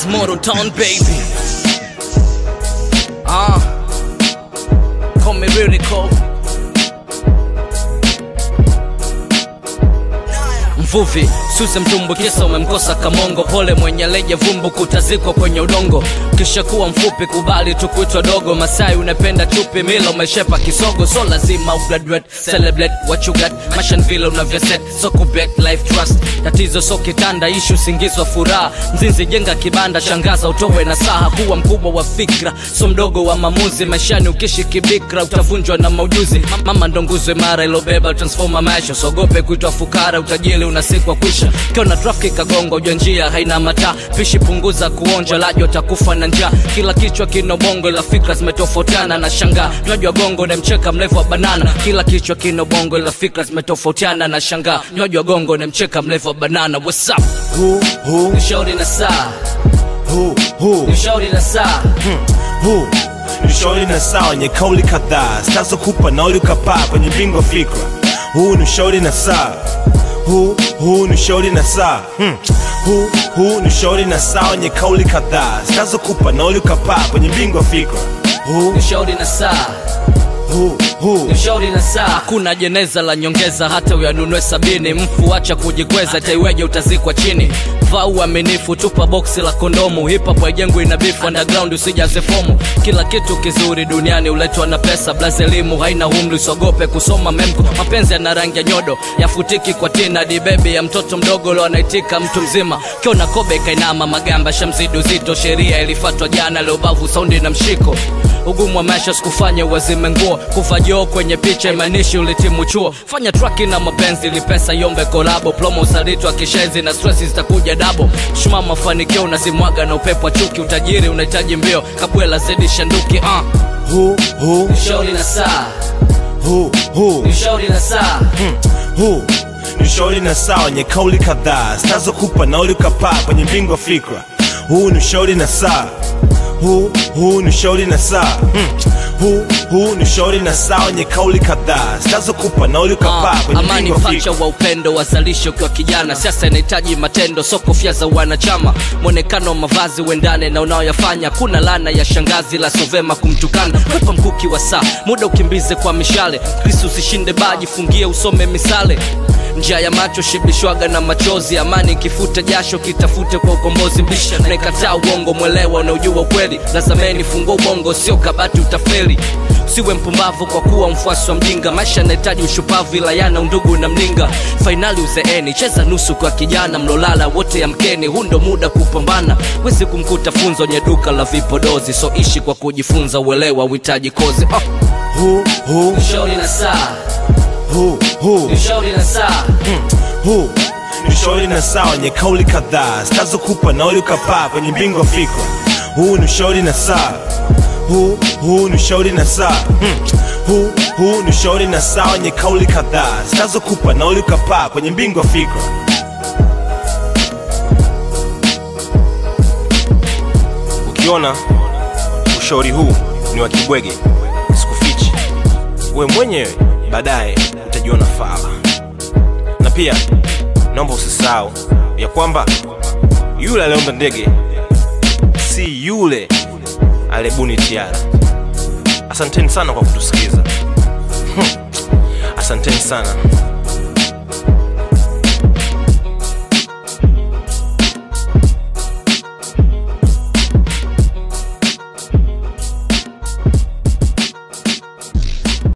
It's Mortal Town, baby. Call me lyrical. Mvuvi, suze mtumbu kisa umemkosa kamongo. Pole mwenye leje vumbu kutazikwa kwenye udongo. Kisha kuwa mfupi kubali tukuitwa dogo. Masai unapenda chupi milo umeshepa kisogo. So lazima ugraduate, celebrate what you got. Mashan vile unavyoset, so kubet life trust. Tatizo so kitanda, issue singizwa furaha. Mzinzi jenga kibanda, shangaza utowe na saha. Kuwa mkubwa wa fikra, so mdogo wa mamuzi. Maishani ukishi kibikra, utavunjwa na maujuzi. Mama ndo nguzo imara ilobeba transformer maisha. Sogope kuitwa fukara, utajiri unasikwa kwisha. Kiona trafiki kagongo, ujue njia haina mataa. Pishi punguza kuonja, lajo utakufa na njaa. Kila kichwa kina bongo ila fikra zimetofautiana na shangaa. Nywaji gongo na mcheka mlevu wa banana. Kila kichwa kina bongo ila fikra zimetofautiana na shangaa. Nywaji gongo na mcheka mlevu wa banana. What's up? Who who? Nishauri na saa. Who who? Nishauri na saa. Who? Nishauri na saa wenye kauli kadhaa zitazokupa nauli ukapaa kwenye bingo fikra. Huu ni ushauri na saa. Huu ni ushauri na saa. Huu ni ushauri na saa wenye kauli kadhaa zitazokupa nauli ukapaa kwenye bingo fikra. Huu ni ushauri na saa. Huu ni ushauri na saa. Hakuna jeneza la nyongeza hata uyanunue 70. Mfu acha kujikweza taiweje utazikwa chini. Vaa uaminifu, tupa boksi la kondomu. Hip hop haijengwi na beef, underground usijaze fomu. Kila kitu kizuri duniani huletwa na pesa. Blaze elimu haina umri, usiogope kusoma memko. Mapenzi yana rangi ya nyodo, yafutiki kwa tina. Di baby ya mtoto mdogo leo anaitika mtu mzima. Kiona kobe kainama magamba shamzidi uzito. Sheria ilifuatwa jana leo bavu saundi na mshiko. Ugumu wa maisha sikufanye uwazime nguo. Kuva joo kwenye picha imaanishi ulitimu chuo. Fanya traki na mapenzi ili pesa iombe kolabo. Plomo usaliti wa kishenzi na stress zitakuja dabo. Shuma mafanikio unazimwaga na upepo wa chuki. Utajiri unahitaji mbio, kabwela zidi shanduki. Huu ni ushauri na saa. Huu ni ushauri na saa. Huu ni ushauri na saa wenye kauli kadhaa zitazokupa nauli ukapaa kwenye bingo fikra. Huu ni ushauri na saa. Huu ni ushauri na saa. Huu ni ushauri na saa wenye kauli kadhaa zitazokupa nauli ukapaa kwenye amani bingo pacha fikra. wa upendo wazalishe ukiwa kijana. Siasa inahitaji matendo, so kofia za wanachama. Mwonekano mavazi uendane na unaoyafanya. Kuna lana ya shangazi la sovema kumtukana. Kupa mkuki wa saa, muda ukimbize kwa mishale. Kristo usishinde baji, fungie usome misale. Njia ya macho shibishwaga na machozi. Amani kifuta jasho kitafute kwa ukombozi. Mbisha naikataa uongo, mwelewa unaojua ukweli. Lazameni fungua ubongo, sio kabati utafeli. Usiwe mpumbavu kwa kuwa mfuasi wa mjinga. Maisha yanahitaji ushupavu ila yana undugu na mninga. Finali uzeeni, cheza nusu kwa kijana. Mlolala wote amkeni, huu ndo muda kupambana. Wezi kumkuta funzo nye duka la vipodozi. So ishi kwa kujifunza, uelewa uhitaji kozi. Huu Ushauri na saa. Huu ni ushauri na saa. Huu ni ushauri na saa wenye kauli kadhaa zitazokupa nauli ukapaa kwenye bingo fikra. Huu ni ushauri na saa. Huu ni ushauri na saa. Huu ni ushauri na saa wenye kauli kadhaa zitazokupa nauli ukapaa kwenye bingo fikra. Ukiona ushauri huu ni wa kibwege, sikufichi, we mwenyewe baadaye utajiona fala. Na pia naomba usisahau ya kwamba yule aliyeunda ndege si yule aliyebuni tiara. Asanteni sana kwa kutusikiza. Asanteni sana.